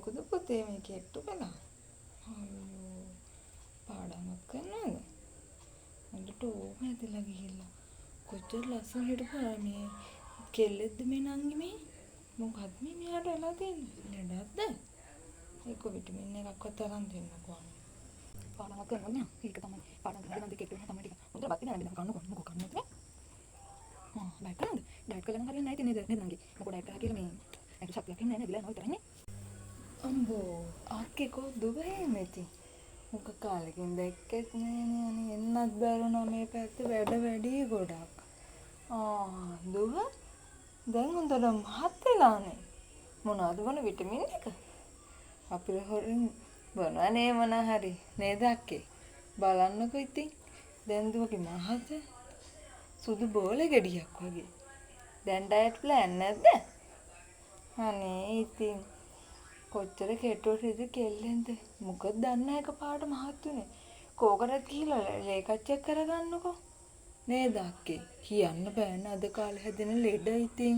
මොකද පුතේ මේ කෙට්ටු වෙලා? අයියෝ, පාඩමක් කරනවද? හොඳට ඕම ඇදලා ගිහිල්ලා. කොච්චර ලස්සන හිටපු මේ කෙල්ලෙක්ද මේ නංගි මේ? මොකද්ද මේ මෙයාට වෙලා තියෙන්නේ? ලෙඩක්ද? ඒක විටමින් එකක්වත් අරන් දෙන්නකෝ අනේ. පාඩමක් කරනවා නෑ. ඒක තමයි. පාඩම් කරලා නම් කෙට්ටු වෙනවා තමයි ටික. හොඳට බත් පිටා නැද්ද? කන්නකෝ මොකෝ කන්නේ නැතුව. ආ, ඩයට් කරනවද? ඩයට් කළා නම් හරියන්නේ නැහැ ඉතින් නේද? නේද නංගි? මොකෝ ඩයට් කරා කියලා මේ ඇඟට ශක්තියක් එන්නේ නැහැ නේද? යනවා විතරනේ. අම්බෝ, අක්කේ කෝ දුබයිම ඉතින්. මොක කාලෙකින් දැක්කෙත් නෑනේ අනේ. එන්නත් බැරුණා, මේ පැත්තේ වැඩ වැඩි ගොඩක්. ආ දුව, දැන් හොඳට මහත් වෙලානේ. මොනවද බොන විටමින් එක? අපිට හොරින් බොනවනේ මොන හරි නේද අක්කේ? බලන්නකෝ ඉතින්. දැන් දුවගේ මහත සුදු බෝල ගෙඩියක් වගේ. දැන් ඩයට් ප්ලෑන් නැද්ද? අනේ ඉතින් කොච්චර කෙට්ටුවට හිටි කෙල්ලෙන්ද, මොකද දන්නේ එකපාරට මහත් වුනේ. කෝකටත් ගිහිල්ලා ලේ එකක් චෙක් කරගන්නකෝ. නේද අක්කේ? කියන්න බෑනේ අද කාලේ හැදෙන ලෙඩ ඉතින්.